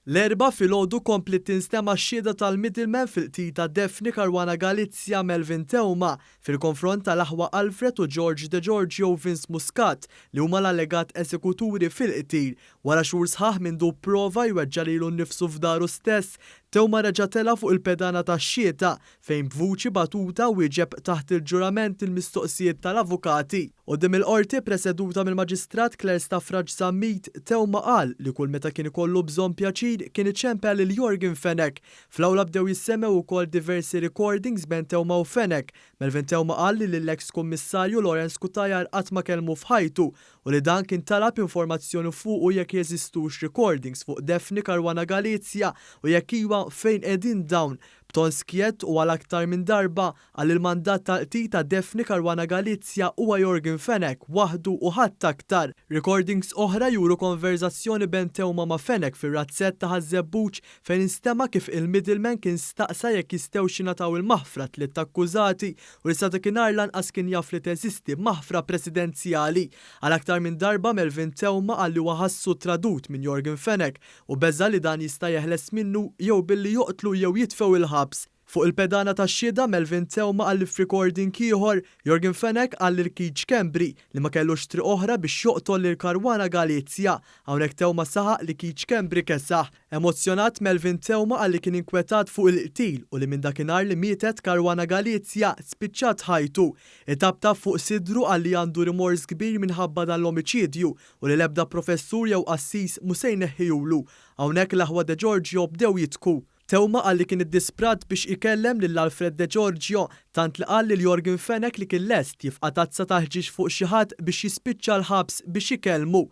L-Erbgħa filgħodu kompliet tinstema' x-xhieda tal-middleman fil-qtil ta' Daphne Caruana Galizia Melvin Theuma fil-konfront tal-aħwa Alfred u George Degiorgio u Vince Muscat li huma l-allegat eżekuturi fil-qtil. Wara xhur sħaħ mindu pprova jweġġa' lilu nnifsu f'daru stess, Theuma reġa' tela' fuq il-pedana tax-xhieda fejn b'vuċi batuta wieġeb taħt il-ġurament il-mistoqsijiet tal-avukati. Quddiem il-Qorti preseduta mill-Maġistrat Claire Stafrace Zammit, Theuma qal li kull meta kien ikollu bżonn pjaċir kien iċempel lil Yorgen Fenech. Fl-awla bdew jissemgħu wkoll diversi recordings bejn Theuma u Fenech. Melvin Theuma qal li lill-eks Kummissarju Lawrence Cutajar qatt ma kellmu f'ħajtu u li dan kien talab informazzjoni fuqu jekk jeżistux recordings fuq Daphne Caruana Galizia u jekk iwa fejn qegħdin dawn. B'ton skjett u għal aktar minn darba, qal li l-mandat tal-qtil ta' Daphne Caruana Galizia huwa Yorgen Fenech waħdu u ħadd aktar. Recordings oħra juru konverżazzjoni bejn Theuma ma' Fenech fir-razzett ta' Ħaż-Żebbuġ fejn instema' kif il-middleman kien staqsa jekk jistgħux jingħataw il-maħfra t-tliet akkużati u li sa dakinhar lanqas kien jaf li teżisti maħfra presidenzjali. Għal aktar minn darba Melvin Theuma qal li huwa ħassu tradut minn Yorgen Fenech u beża' li dan jista' jeħles minnu jew billi joqtlu jew jitfgħu il-ħabs. Fuq il-pedana tax-xhieda Melvin Theuma qal li f'recording ieħor, Yorgen Fenech qal lil Keith Schembri li ma kellux triq oħra biex joqtol lil Caruana Galizia. Hawnhekk Theuma saħaq li Keith Schembri kesaħ. Emozzjonat Melvin Theuma qal li kien inkwetat fuq il-qtil u li minn dakinhar li mietet Caruana Galizia spiċċat ħajtu. Itaptap fuq sidru qal li għandu rimors kbir minħabba dan l-omiċidju u li l-ebda professur jew qassis mhu se jneħħihulu. Hawnhekk l-aħwa Degiorgio bdew jidħku. Theuma qal li kien iddisprat biex ikellem lil Alfred Degiorgio tant li qal lil Yorgen Fenech li kien lest jifqa' tazza ta' ħġieġ fuq xi ħadd biex jispiċċa l-ħabs biex ikellmu.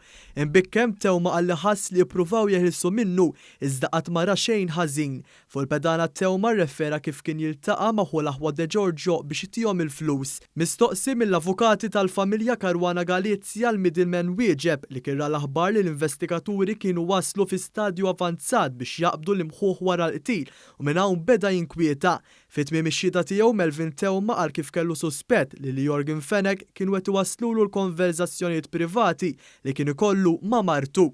Imbikkem Theuma qal li ħass li ippruvaw jeħilsu minnu iżda qatt ma ra xejn ħażin. Fuq il-pedana Theuma rrefera kif kien jiltaqa' ma' ħu l-aħwa Degiorgio biex itihom il-flus. Mistoqsi mill-avukati tal-familja Caruana Galizia l-middleman wieġeb li kien ra l-aħbar li l-investigaturi kienu waslu fi stadju avanzat biex jaqbdu l-imħuħ wara l-qtil u minn hawn beda jinkwieta. Fi tmiem ix-xhieda tiegħu Melvin Theuma qal kif kellu suspett li li Yorgen Fenech kienu qed iwasslulu l-konverżazzjonijiet privati li kien ikollu ma' martu.